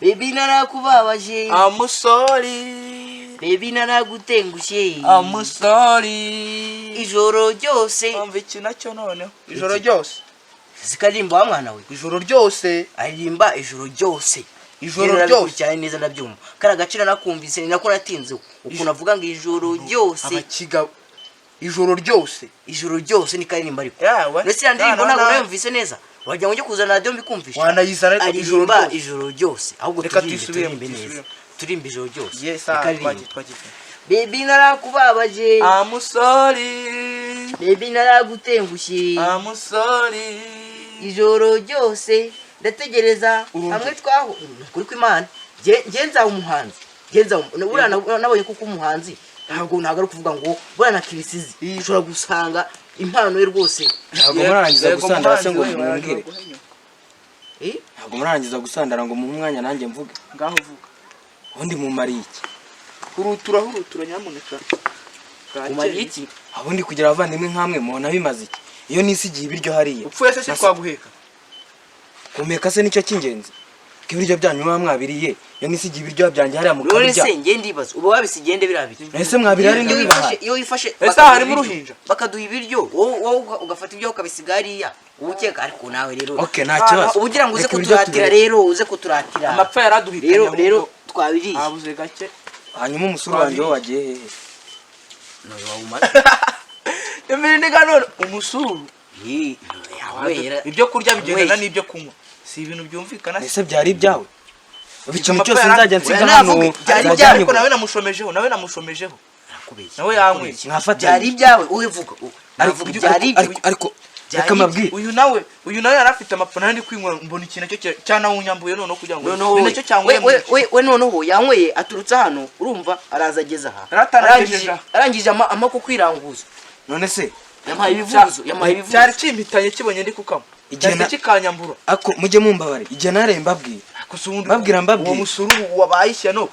Baby, narakubabaje. I'm sorry. Baby, naragutengushye. I'm sorry. Ijoro ryose. Umva iki nacyo noneho, ijoro ryose. Zikaririmba wa mwana we. Ijoro ryose. Aririmba ijoro ryose. Ijoro Rero ryose. narabikurikiranye neza, ndabyumva. Kariya gaciro nakumvise, ni nako natinze ukuntu avuga ngo ijoro ryose. Abakiga, ijoro ryose. Ijoro ryose ni karirimba, ariko Yawe. ndetse iriya ndirimbo Na, ntabwo na. nayumvise neza, wagira ngo ujye kuzana radiyo mbikumvishe. Wanayizana, ariko ijoro Aririmba ryose. ijoro ryose. Ahubwo Reka turirimbe. tuyisubiremo, Turirimbe neza. tuyisubiremo. Turirimbe ijoro ryose. Yes. Reka Ah, aririmbe. twagiye, twagiye. Baby, narakubabaje. I'm sorry. Baby, naragutengushye. I'm sorry. Ijoro ryose ndategereza. Urumva. Hamwe twaho ni ukuri kw'Imana. Njye nzaba umuhanzi. Njye nzaba buriya nabonye kuko umuhanzi ntabwo ari ukuvuga ngo buriya na Kirisizi ushobora gusanga impano ye rwose. Ntabwo murangiza Yego, gusandara se ngo muhanzi we, mumbwire? Eh? Ntabwo murangiza gusandara ngo muhe umwanya nanjye mvuge? Ngaho vuga. Ubundi mumariye iki? Hurutura, hurutura nyamuneka. Umariye iki? Ubundi kugira abavandimwe nkamwe mubona bimaze iki iyo nisigiye ibiryo hariya? Upfuye se si twaguheka? Kumeka se nicyo cy'ingenzi, ko ibiryo byanyu muba mwabiriye? Iyo nisigiye ibiryo byanjye hariya None mukabirya. se njye ndibaza, uba wabisigende biriya biki? Ese mwabiriye ari Iyo nde wifashe, bibahaye? iyo wifashe Ese bakaduha harimo ibiryo. uruhinja? Bakaduha ibiryo, wowe ugafata ibyo ukabisiga hariya, uba ukeka. Ariko nawe rero Okay, nta kibazo. uba ugira ngo uze Reka ibiryo kuturatira. tubireke. Rero uze kuturatira. Amapfa yaraduhitanye. Rero rero Ahubwo twabiriye. Habuze gake. Hanyuma umusuru wanjye wo wagiye hehe? None wawumaze? Imiriniga none umusururu. Ih, yanywera. Ibyo kurya bigendana Yanyweye. n'ibyo kunywa, si ibintu byumvikana se? Ese byari ibyawe? Ubu ikintu Amapfa cyose nzajya nsiga Oya, hano navuge, byari nzajya ibyawe, Ariko nyibura. nawe namushomejeho, nawe namushomejeho. Arakubeshya. Nawe yanyweye. Mwafatanye. Byari ibyawe, wowe vuga. Ariko Navuga byari ariko ariko Byari reka mbabwire. Uyu nawe yari afite amapfa, nari ndi kwinywa mbona ikintu nacyo cyanawunyambuye noneho kugira ngo Noneho ni we nacyo cyanyweye. We noneho yanyweye aturutse hano, urumva, araza ageze aha. Yaratanagejeje aha. Arangije ama ko kwiranguza. None se Yampaye ibivuzo, yampaye ibivuzo. Cyari kimpitanye kibonye ndi kukanywa. Igihe Cyahise kikanyambura. Ako mujye mumbabare, igihe nareye mbabwira. Gusa ubundi Mbabwira, mbabwira. uwo musururu wabaye ishyano,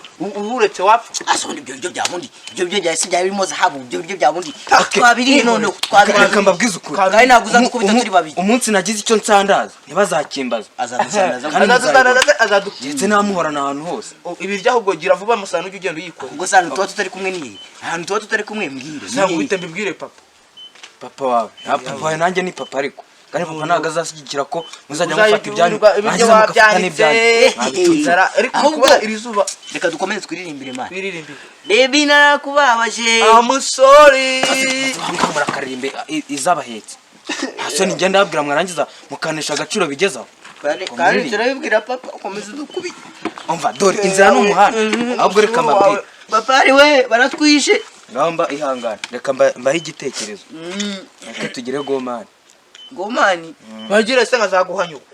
uretse wapfa. Asonda ibyo biryo bya bundi, ibyo biryo bya se byari birimo zahabu, ibyo biryo bya bundi. Okay. Twabiriye noneho, twabiriye. Reka mbabwize ukuri. Kandi ntabwo uzadukubita turi babiri. Umunsi nagize icyo nsandaza ntibazakimbaza. Azadusandaza. Kandi Azadusandaza, azadukubita. Ndetse namuhorana ahantu hose. Ibiryo ahubwo gira vuba, musana ujye ugenda uyikora. Ubwo se ahantu tuba tutari kumwe ni hehe? Ahantu tuba tutari kumwe mbwire, ni Ntabwo hehe? uhite mbibwire papa. Papa wawe? Nta papa wawe, nanjye ni papa. Ariko kandi papa ntabwo azashyigikira ko muzajya Uzajya mufata ibyanyu ibiryo mwarangiza mugafata wabyanitse. n'ibyanyu. Mwabitutse. Inzara ariko Ahubwo- kubona iri zuba. Reka dukomeze twiririmbire, man. Twiririmbire. Baby, narakubabaje. I'm sorry. Ngaho murakaririmbe izabahetse, nta soni. Ngenda ndababwira mwarangiza mukanesha agaciro bigezaho. Kandi turabibwira papa, ukomeza udukubite. Umva, dore inzira ni umuhanda. Ahubwo reka mbabwire. Papa ari we, baratwishe. Ngaho mba ihangane, reka mbahe igitekerezo. Reka tugire gomani. Gomani? Bagira se nkazaguha nyoko.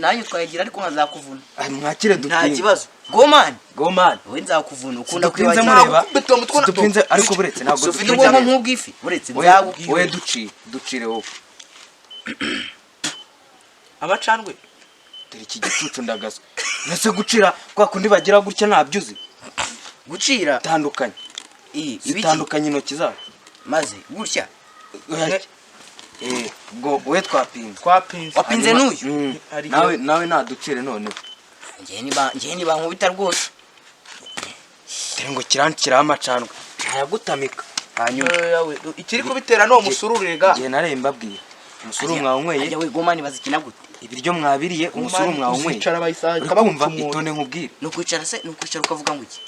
Nanjye twayigira, ariko nkazakuvuna. Ah, mwakire Nta dupinze. kibazo, gomani. Gomani. Wowe nzakuvuna, ukunda Dupinze kwibagira. mureba. Nagukubita umutwe Dupinze, ariko buretse ntabwo Si ufite dupinze. ubwonko nk'ubw'ifi? Buretse Wowe nzagukubita. wowe ducire, ducire wowe. Amacandwe. Dore iki gicucu ndagaswe. Mbese gucira kwa kundi bagira gutya ntabyo uzi? Gucira? Tandukanye. Iyi ibiki? Zitandukanye intoki zacu. Maze gutya? Oya, ubwo wowe twapinze. Twapinze. Wapinze n'uyu? Hari Nawe, nawe naducire noneho. Njye niba nkubita rwose. Dore ngo kiranshyiraho amacandwe ntayagutamika hanyuma. Yawe, ikiri kubitera ni uwo musururu rega. Igihe nareye mbabwira, umusururu mwanyweye. Ajya we, gomani bazikina gute? Ibiryo mwabiriye, umusururu mwanyweye. Uzicara bayisaha Uri kumva? Itonde nkubwire. Ni ukwicara se? Ni ukwicara ukavuga ngo iki?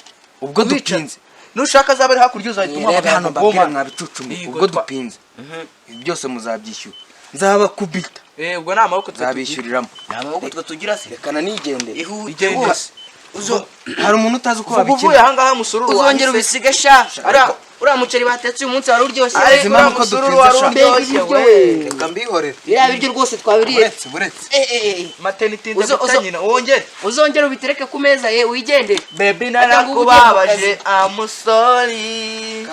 Ubwo dupinze. Nushaka azaba ari hakurya, uzahita Reba umuhamagara hano ngo mbabwire, gomani. mwabicucumye. Yego, Ubwo dupinze, ibi byose muzabyishyura, nzabakubita. Eh, ubwo ni amaboko twe tugira. Nzabishyuriramo. Ni amaboko twe tugira se? Reka nanigendere. Ihute. Igende. Hose Hari umuntu utazi uko Vuga uvuye babikina? ahangaha musururu uzongera wahise. ubisige sha. Uriya muceri batetse uyu munsi wari uryoshye. Ariko Izi mpamvu uriya ko musururu dupinze wari sha. uryoshye Mbega we. ibiryo. Reka mbihorere. Biriya biryo rwose twabiriye. Buretse, buretse. Eh, eh, eh. Maternity itinze Uzo- guta nyina, wongere. Uzongera ubitereke ku meza ye, wigendere. Baby, Ata ngo uba ugiye mu narakubabaje. kazi. I'm sorry.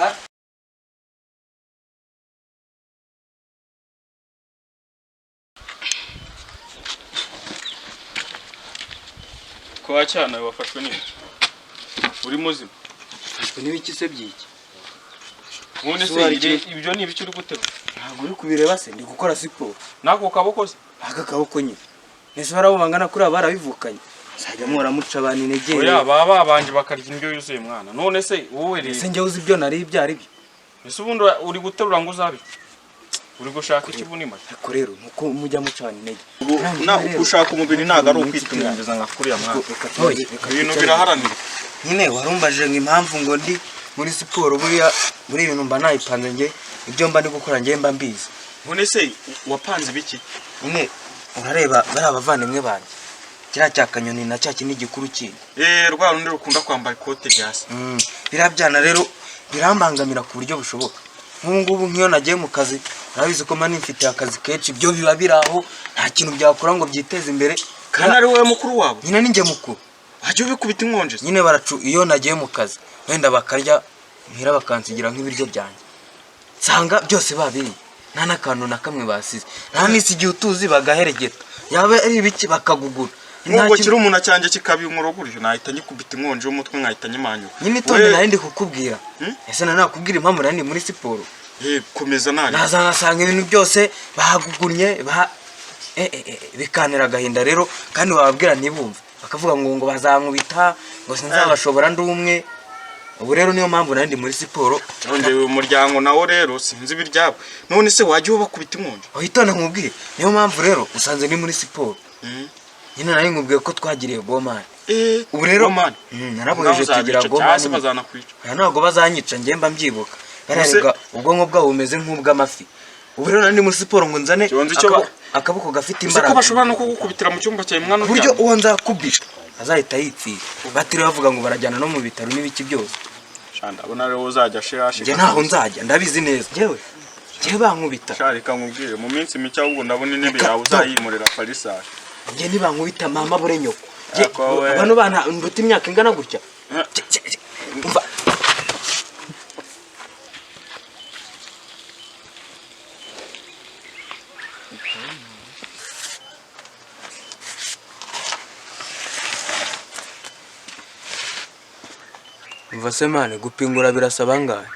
Kwa cyana wafashwe n'iki? Uri muzima? Mfashwe n'ibiki se byiki? Ubundi se Ese wari ibyo ni ibiki uri guterura? Ntabwo uri kubireba se? Ndi gukora siporo. N'ako kaboko se? Aka kaboko nyine, nese barabo bangana kuriya barabivukanye? Muzajya muhora muca abantu intege. Oya, baba babanje bakarya indyo yuzuye, mwana. None se wowe Ese rero, njyewe uzi ibyo nariye ibyo ari byo? Ese ubundi uri guterura ngo uzabe iki? Uri gushaka ikibuni make? Ariko rero nuko mujya muca abantu intege. Na ushaka umubiri ntabwo ari ukwitunganiriza nka kuriya, mwana. Oya, reka Ibintu twicare. biraharanirwa. Nyine warumbajije ngo impamvu ngo ndi muri siporo. Buriya muri ibintu mba nayipanze njye, ibyo mba ndi gukora njye mba mbizi. None se wapanze ibiki? Nyine urareba bari abavandimwe banjye, kiriya cya kanyoni na cya kindi gikuru kindi. Eh, rwa rundi rukunda kwambara ikote rya se. Biriya byana rero birambangamira ku buryo bushoboka. Nk'ubu ngubu nk'iyo nagiye mu kazi, urabizi ko mba nifitiye akazi kenshi, ibyo biba biri aho nta kintu byakora ngo byiteze imbere. Kandi ari wowe mukuru wabo. Nyine ni njye mukuru. Wajya ubikubita inkonje se? Nyine baracu iyo nagiye mu kazi wenda bakarya muhira, bakansigira nk'ibiryo byanjye, nsanga byose babiriye, nta n'akantu na kamwe basize, nta n'isi igihe utuzi bagaheregeta, yaba ari ibiki bakagugura. Nta Nk'ubwo kintu- kiri umuntu cyanjye kikaba gutyo, nahita ngikubita inkonje y'umutwe, nkahita nyimanyura. Nyine itonde. We- Nari ndi kukubwira. Hmm? Ese nari nakubwira impamvu nari ndi muri siporo? Eh, komeza nari. Naza nkasanga ibintu byose bahagugunnye ba bikantera agahinda rero. Kandi wababwira ntibumve, bakavuga ngo bazankubita, ngo sinzabashobora ndi umwe. Ubu rero niyo mpamvu nari ndi muri siporo. None uyu muryango nawo rero sinzi ibiryabo. None se wajya ubakubita inkonje? Witonde nkubwire. Niyo mpamvu rero usanze ndi muri siporo. Nyine nari nkubwiye ko twagiriye gomani. Eh, Ubu rero gomani. Naraboheje tugira Cyangwa se gomani. bazanakwica. Aya ntabwo bazanyica, njye mba mbyibuka. Bararebwa ubwonko bwabo bumeze nk'ubw'amafi. Ubu rero nari ndi muri siporo ngo nzane Kibanza icyo akaboko gafite Uzi ko imbaraga, bashobora no kugukubitira mu cyumba cyawe, mwana, ku buryo uryamye? uwo nzakubita azahita yipfira, batiriwe bavuga ngo barajyana no mu bitaro n'ibiki byose. Sha, ndabona rero uzajya ashira. Njye ntaho nzajya, ndabizi neza. Njyewe bankubita. Sha, reka nkubwire, mu minsi mike ahubwo ndabona intebe Reka, yawe uzayimurira Farisal. Njye nibankubita mama bure nyoko. Njye- Ako we. Bano bana nduta imyaka ingana gutya. Eh. Umva. Umva se mane, gupingura birasaba angahe?